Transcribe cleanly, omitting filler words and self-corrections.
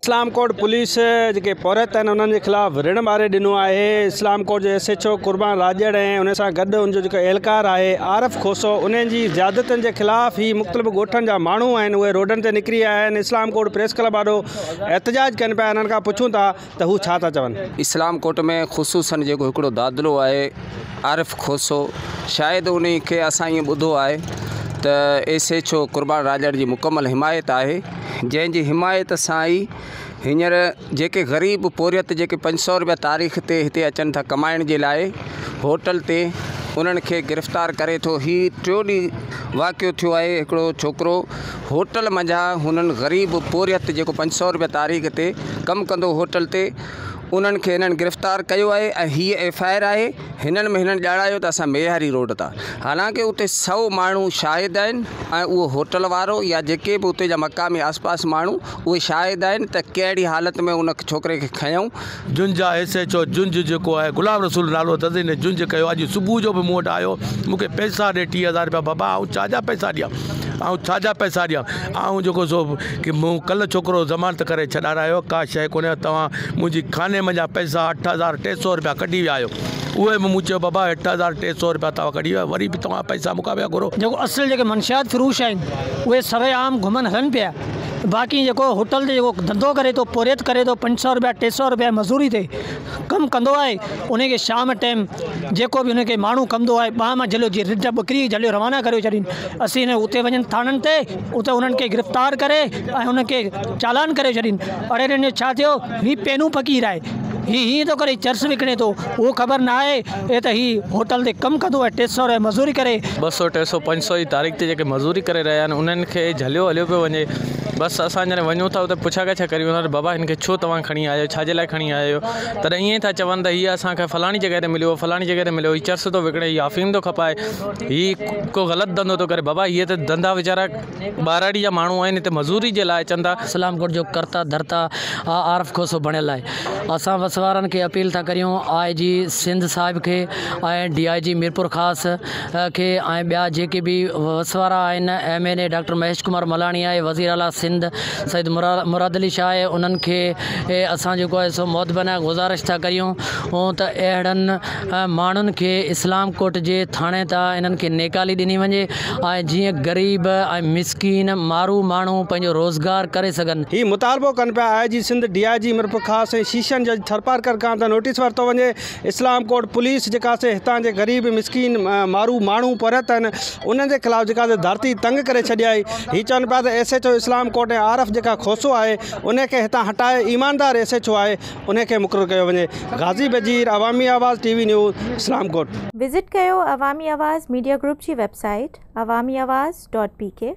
اسلام ڪوٽ پوليس جيڪي پورهيت آهن انهن جي خلاف رڻ ٻاري ڏنو آهي اسلام ڪوٽ جو ايس ايڇ او قربان راڄڙ ۽ ان سان گڏ ان جو جيڪو اهلڪار آهي عارف کوسو انهن جي زيادتين جي خلاف هي مختلف ڳوٺن جا ماڻهو آهن اهي روڊن تي نڪري آيا آهن اسلام ڪوٽ پريس ڪلب آڏو احتجاج ڪن پيا انهن کان پڇون ٿا ته هو ڇا ٿا چون. اسلام ڪوٽ ۾ خصوصن جيڪو هڪڙو دادلو آهي عارف کوسو شايد انهي کي اسان ائين ٻڌو آهي ته ايس ايڇ او قربان راڄڙ جي مڪمل حمايت آهي جنهن جي حمايت سان ئي هينئر جيڪي غريب پورهيت جيڪي 500 روپيا تاريخ تي هتي اچن ٿا ڪمائڻ جي لاء هوٽل تي انهن کي گرفتار ڪري ٿو هي ٽيون ڏينهن واقعو ٿيو آهي هڪڙو ڇوڪرو هوٽل منجهان هنن غريب پورهيت جيڪو 500 روپيا تاريخ تي ڪم ڪندو هوٽل تي انهن کي هنن گرفتار ڪيو آهي ۽ هيء ايف I R آهي هنن ۾ هنن ڄاڻايو ته اسان ميهاري روڊ تان حالانڪه اتي سئو ماڻهو شاهد آهن ۽ اهو هوٽل وارو يا جيڪي به اتي جا مقامي آس پاس ماڻهو اهي شاهد آهن ته ڪهڙي حالت ۾ ان ڇوڪري کي کنيائون. جنجا ايس ايڇ او جنج جيڪو آهي غلام رسول نالو اٿس ان جنج ڪيو اڄ صبح جو به مون وٽ آيو مون کي پئسا ڏي 3000 روپيا بابا آئون ڇا جا پئسا ڏيان آئون ڇا جا پئسا ڏيان آئون جيڪو سو ڪي مون ڪلهه ڇوڪرو ضمانت ڪري ڇڏارايو ڪا شيء ڪونهي توهان منهنجي خاني منجهان پئسا 8300 روپيا ڪڍي ويا آهيو اهي به مون چيو بابا 8300 روپيا توهان ڪڍي ويا وري به توهان پئسا مون کان پيا گهرو. جيڪو اصل جيڪي منشيات فروش آهن اهي سرعام گهمن هلن پيا باقي جيڪو هوٽل تي جيڪو ڌنڌو ڪري ٿو پورهيت ڪري ٿو 500 روپيا 300 روپيا مزوري تي ڪم ڪندو آهي ان کي شام ٽائيم جيڪو به ان کي ماڻهو ڪندو آهي ٻانهن مان جهليو جيئن رڍ ٻڪري جهليو روانا ڪريو ڇڏين اسين اتي وڃن ٿاڻن تي اتي انهن کي گرفتار ڪري ۽ انهن کي چالان ڪري ڇڏين اڙي هنن جو ڇا ٿيو هي پينو فقير آهي هي هيئن ٿو ڪري چرس وڪڻي ٿو اهو خبر نه آهي هي ته هي هوٽل تي ڪم ڪندو آهي 300 روپيا مزوري ڪري. 200 300 500 جي تاريخ تي جيڪي مزوري ڪري رهيا آهن انهن کي جهليو هليو پيو وڃي بس اسان جڏهن وڃون ٿا اتي پڇا ڳاڇا ڪريون ٿا ته بابا هن کي ڇو توهان کڻي آيا آهيو ڇا جي لاء کڻي آيا آهيو تڏهن ائين ٿا چون ته هي اسان کي فلاڻي جڳهه تي مليو فلاڻي جڳهه تي مليو هي چرس ٿو وڪڻي هي آفيم ٿو کپائي هي ڪو غلط ڌنڌو ٿو ڪري بابا هي ته ڌنڌا ويچارا ٻهراڙي جا ماڻهو آهن هتي مزوري جي لاء اچن ٿا. اسلام ڪوٽ جو ڪرتا ڌرتا عارف کوسو بڻيل آهي اسان وس وارن کي اپيل ٿا ڪريون آء جي سنڌ صاحب کي ۽ ڊي I جي ميرپورخاص کي ۽ ٻيا جيڪي به وس وارا آهن M N A doctor Mahesh Kumar Malani آهي وزير اعليٰ سنڌ سيد مراد علي شاهه آهي انهن کي اسان جيڪو آهي سو مودبانه گذارش ٿا ڪريون ته اهڙن ماڻهن کي اسلام ڪوٽ جي ٿاڻي تان انهن کي نيڪالي ڏني وڃي ۽ جيئن غريب ۽ مسڪين مارو ماڻهو پنهنجو روزگار ڪري سگهن. هي مطالبو ڪن پيا I G Sindh, D I G Mirpurkhas ۽ session جج ٿرپارڪر کان ته نوٽيس ورتو وڃي، اسلام ڪوٽ پوليس جيڪا سي هتان جي غريب مسڪين مارو ماڻهو پورهيت آهن انهن جي خلاف جيڪا سي ڌرتي تنگ ڪري ڇڏي آهي، هي چون پيا ته ايس ايڇ او اسلام ڪوٽ ۽ عارف جيڪا کوسو آهي ان کي هتان هٽائي ايماندار ايس ايڇ او آهي انهي کي مقرر ڪيو وڃي، Ghazi Bajeer, Awami Awaz T V news, Islamkot. Visit ڪيو عوامي آواز ميڊيا گروپ جي web site Awami Awaz dot P K.